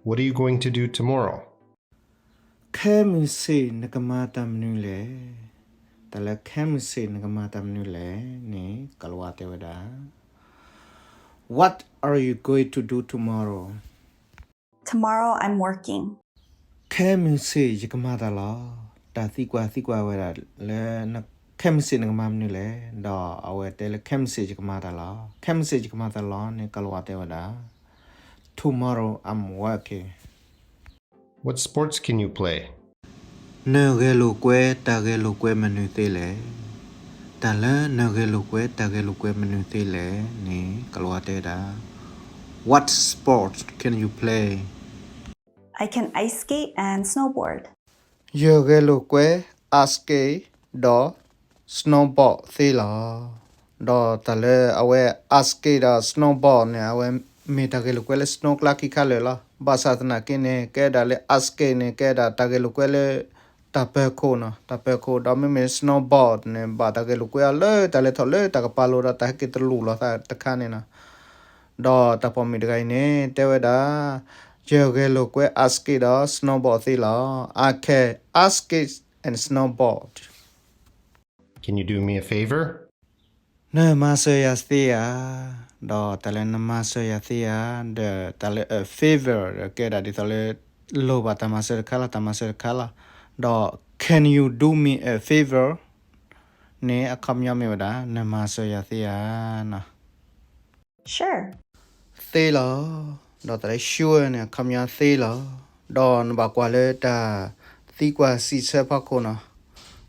What are you going to do tomorrow? ခဲမုၢ်ဆ့ၣ်နကမၤတၢ်မနုၤလဲၣ်. တၢ်လၢခဲမုၢ်ဆ့ၣ်နကမၤတၢ်မနုၤလဲၣ်န့ၣ် ကလၤဝါတဲဝဲဒၣ် What are you going to do tomorrow? Tomorrow I'm working. ခဲမုၢ်ဆ့ၣ်ယကမၤတၢ်လီၤ. တၢ်သံကွၢ်သံကွၢ်ဝဲဒၣ်လၢ ခဲမုၢ်ဆ့ၣ်နကမၤမနုၤလဲၣ်, ဒီးအဝဲတဲလၢခဲမုၢ်ဆ့ၣ်ယကမၤတၢ်လီၤ. ခဲမုၢ်ဆ့ၣ်ယကမၤတၢ်လီၤန့ၣ် ကလၤဝါတဲဝဲဒၣ် Tomorrow I'm working. What sports can you play? နဂဲၤလိာ်ကွဲတၢ်ဂဲၤလိာ်ကွဲမနုၤသ့လဲၣ်. တၢ်လၢနဂဲၤလိာ်ကွဲတၢ်ဂဲၤလိာ်ကွဲမနုၤသ့လဲၣ်န့ၣ် ကလၤဝါတဲဝဲဒၣ် What sport can you play? I can ice skate and snowboard. ယဂဲၤလိာ်ကွဲ ice skate ဒီး snowboard သ့လီၤ. ဒီးတၢ်လၢအဝဲ ice skate ဒီး snowboard န့ၣ် အဝဲမ့ၢ်တၢ်ဂဲၤလိာ်ကွဲလၢ snow ကျါခံခါလၢာ်လီၤ. ဘၣ်ဆၣ်သနာ်က့န့ၣ် ကဲဒၣ်လၢ ice skate န့ၣ် ကဲဒၣ်တၢ်ဂဲၤလိာ်ကွဲလၢ တၢ်ပၢၤခိၣ်နီၤ, တၢ်ပၢၤခိၣ်, ဒီးမ့မ့ၢ် snowboard န့ၣ် ဘၣ်တၢ်ဂဲၤလိာ်ကွဲအီၤလၢတၢ်လဲၤထီၣ်လၢတၢ်ကပၤလိၤဒီးတၢ်ဟဲက့ၤတလူၤလိာ်သးတခါန့ၣ်နီၤ. ဒီးတၢ်ပိာ်မုၣ်တဂၤအံၤန့ၣ် တဲဝဲဒၣ် ယဂဲၤလိာ်ကွဲ ice skate ဒီး snowboard သ့လီၤ. I can ice skate and snowboard. Can you do me a favor? နမၤစၢၤယၤသ့ဧါ. ဒီးတၢ်လၢနမၤစၢၤယၤသ့ဧါ, ဒီးတၢ်လၢ a favor ဒီးကဲဒၣ်ဒ်သိးလၢ လိၣ်ဘၣ်တၢ်မၤစၢၤတခါလီၤ, တၢ်မၤစၢၤတခါလီၤ. ဒီး can you do me a favor န့ၣ် အခီပညီမ့ၢ်ဝဲဒၣ် နမၤစၢၤယၤသ့ဧါ. သ့လီၤ. ဒီးတၢ်လၢ sure န့ၣ် အခီပညီသ့လီၤ. ဒီးနဘၣ်ကွၢ်လၢတၢ်သံကွၢ်စံးဆၢဖီခိၣ်နီၤ,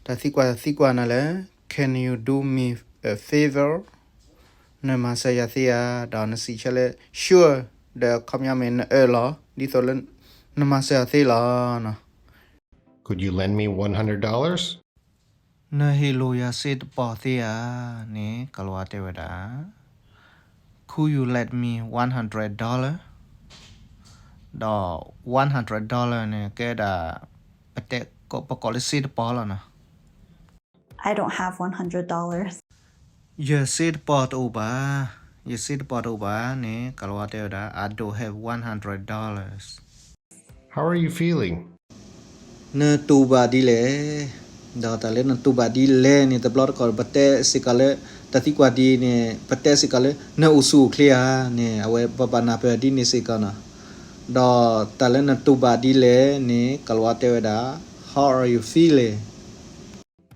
တၢ်သံကွၢ်သံကွၢ်နၤလၢ can you do me a favor? နမၤစၢၤယၤသ့ဧါ, ဒီးနစံးဆၢလၢ sure ဒီးအခီပညီမ့ၢ်နအၢၣ်လီၤ, ဒ်သိးလၢ နမၤစၢၤယၤသ့လီၤ. Could you lend me one hundred dollars? နဟ့ၣ်လိာ်ယၤစ့တပီၢ်သ့ဧါန့ၣ် ကလၤဝါတဲဝဲဒၣ် Could you lend me one hundred dollar? ဒီး one hundred dollar န့ၣ် ကဲဒၣ် ပတဲ ပကိးလၢစ့တပီၢ်လီၤနီၤ. I don't have one hundred dollars. ယစ့တပီၢ်တအိၣ်ဘၣ်, ယစ့တပီၢ်တအိၣ်ဘၣ်န့ၣ် ကလၤဝါတဲဝဲဒၣ် I don't have one hundred dollars. How are you feeling? နတူၢ်ဘၣ်ဒ်လဲၣ်. ဒီးတၢ်လၢနတူၢ်ဘၣ်ဒ်လဲၣ်န့ၣ် တဘျီတခီၣ်ပတဲစ့ၢ်ကီးလၢ တၢ်သံကွၢ်ဒ်န့ၣ် ပတဲစ့ၢ်ကီးလၢ နအိၣ်ဆူၣ်အိၣ်ချ့ဧါန့ၣ် အဝဲပဘၣ်နၢ်ပၢၢ်ဒ်န့ၣ်စ့ၢ်ကီးနီၤ. ဒီးတၢ်လၢနတူၢ်ဘၣ်ဒ်လဲၣ်န့ၣ် ကလၤဝါတဲဝဲဒၣ် How are you feeling?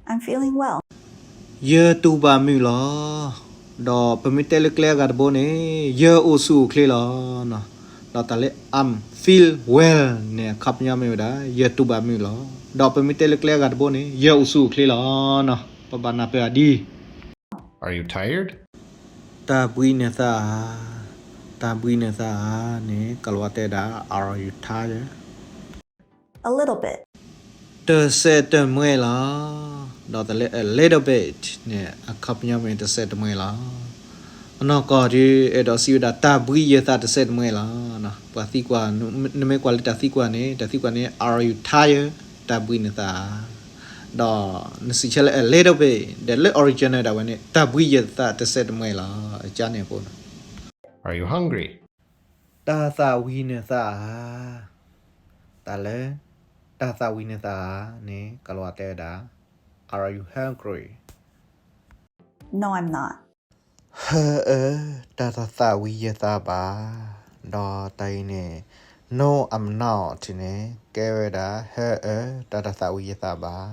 I'm feeling well. ယတူၢ်ဘၣ်မုာ်လီၤ. ဒီးပမ့ၢ်တဲလၢကျဲအဂၤတဘိန့ၣ် ယအိၣ်ဆူၣ်အိၣ်ချ့လီၤ. ဒီးတၢ်လၢ I'm feel well န့ၣ် အခီပညီမ့ၢ်ဝဲဒၣ် ယတူၢ်ဘၣ်မုာ်လီၤ. ဒီးပမ့ၢ်တဲလၢကျဲအဂၤတဘိန့ၣ် ယအိၣ်ဆူၣ်အိၣ်ချ့လီၤ. ပဘၣ်နၢ်ပၢၢ်အီၤဒ် Are you tired? တၢ်ဘှံးနသးဧါ. တၢ်ဘှံးနသးဧါန့ၣ် ကလၤဝါတဲဒၣ် Are you tired? A little bit. တစဲးတမှဲလီၤ. ဒီးတၢ်လၢ a little bit န့ၣ် အခီပညီမ့ၢ်တစဲးတမှဲလီၤ. အနီၢ်ကီၢ်ဒ် အဲၣ်ဒိးစံးဝဲဒၣ် တၢ်ဘှံးယသးတစဲးတမှဲလီၤ. ပှၤသံကွၢ် နမ့ၢ်ကွၢ်လၢတၢ်သံကွၢ်န့ၣ် တၢ်သံကွၢ်န့ၣ် Are you tired? တၢ်ဘှံးနသးဧါ. ဒီးနစံးဆၢလၢ a little bit ဒီးလၢ original ဒၣ်ဝဲန့ၣ် တၢ်ဘှံးယသးတစဲးတမှဲလီၤ. အကါန့ၣ်အဃိ Are you hungry? တၢ်သၣ်ဝံၤနသးဧါ. တၢ်လၢ တၢ်သၣ်ဝံၤနသးဧါန့ၣ် ကလၤဝါတဲဝဲဒၣ် Are you hungry? No, I'm not. ဟၢအၢ, တၢ်တသၣ်ဝံၤယသးဘၣ်. ဒီးတၢ်အံၤန့ၣ် No, I'm not န့ၣ် ကဲဝဲဒၣ် ဟၢအၢ, တၢ်တသၣ်ဝံၤယသးဘၣ်.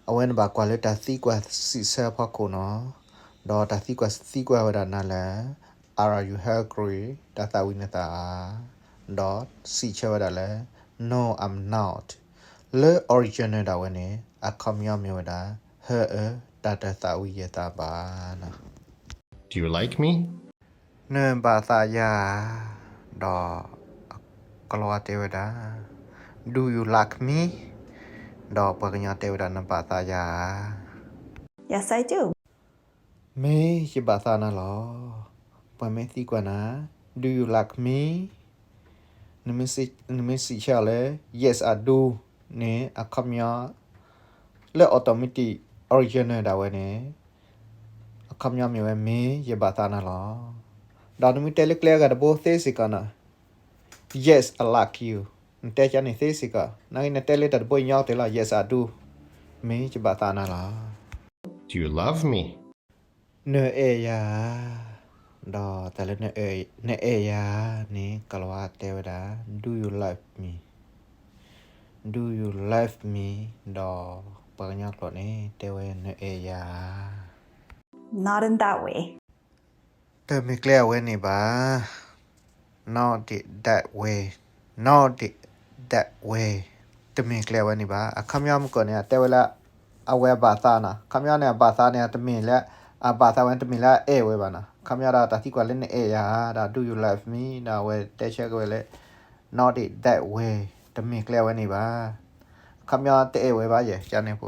အဝဲန့ၣ်ဘၣ်ကွၢ်လၢတၢ်သံကွၢ်စံးဆၢအဖီခိၣ်နီၤ. ဒီးတၢ်သံကွၢ်သံကွၢ်ဝဲဒၣ်နၤလၢ Are you hungry? တၢ်သၣ်ဝံၤနသးဧါ. ဒီးစံးဆၢဝဲဒၣ်လၢ No, I'm not. လၢ original ဒၣ်ဝဲန့ၣ် အခီပညီမ့ၢ်ဝဲဒၣ် ဟၢအၢ, တၢ်တသၣ်ဝံၤယသးဘၣ်နီၤ. Do you like me? နဘၣ်သးယၤဧါ. ဒီးကလၤဝါတဲဝဲဒၣ် Do you like me? ဒီးပှၤကညီတဲဝဲဒၣ် နဘၣ်သးယၤဧါ. Yes, I do. မ့ၢ်ယဘၣ်သးနၤလီၤ. ပှၤမ့ၢ်သံကွၢ်နၤ Do you like me? နမ့ၢ်စံးဆၢအီၤလၢ Yes, I do န့ၣ် အခီပညီ လၢ automatic original ဒၣ်ဝဲန့ၣ် အခီပညီမ့ၢ်ဝဲ မ့ၢ်ယဘၣ်သးနၤလီၤ. ဒီးနမ့ၢ်တဲလၢကျဲအဂၤတဘိသ့စ့ၢ်ကီးနီၤ Yes, I like you. နတဲကန့ၣ်သ့စ့ၢ်ကီး, နာ်က့နတဲလၢတၢ်တဘိအံၤညီကတၢၢ်လီၤ. Yes, I do. မ့ၢ်ယဘၣ်သးနၤလီၤ. Do you love me? နအဲၣ်ယၤဧါ. ဒီးတၢ်လၢ နအဲၣ်ယၤဧါန့ၣ် ကိၤလၤဝါတဲဝဲဒၣ် Do you love me? Do you love me? ဒီးပှၤကညီကျိာ်န့ၣ် တဲဝဲ နအဲၣ်ယၤဧါ. Not in that way. တမ့ၢ်ကျဲအဝဲန့ၣ်ဘၣ်. Not in that way. Not in that way. တမ့ၢ်ကျဲအဝဲန့ၣ်ဘၣ်. အခီပညီမုၢ်ကီၢ်န့ၣ် အတဲဝဲလၢ အဝဲအဘၣ်သးနီၤ. အခီပညီန့ၣ် အဘၣ်သးန့ၣ် တမ့ၢ်လၢ အဘၣ်သးဝဲတမ့ၢ်လၢအအဲၣ်ဝဲဘၣ်နီၤ. အခီပညီဒီးတၢ်သံကွၢ်လၢနအဲၣ်ယၤဧါ ဒီး Do you love me? ဒီးအဝဲတဲဆၢက့ၤဝဲလၢ Not in that way. တမ့ၢ်ကျဲအဝဲန့ၣ်ဘၣ်. အခီပညီတအဲၣ်ဝဲဘၣ်ယဲ ကန့ၣ်ဖိ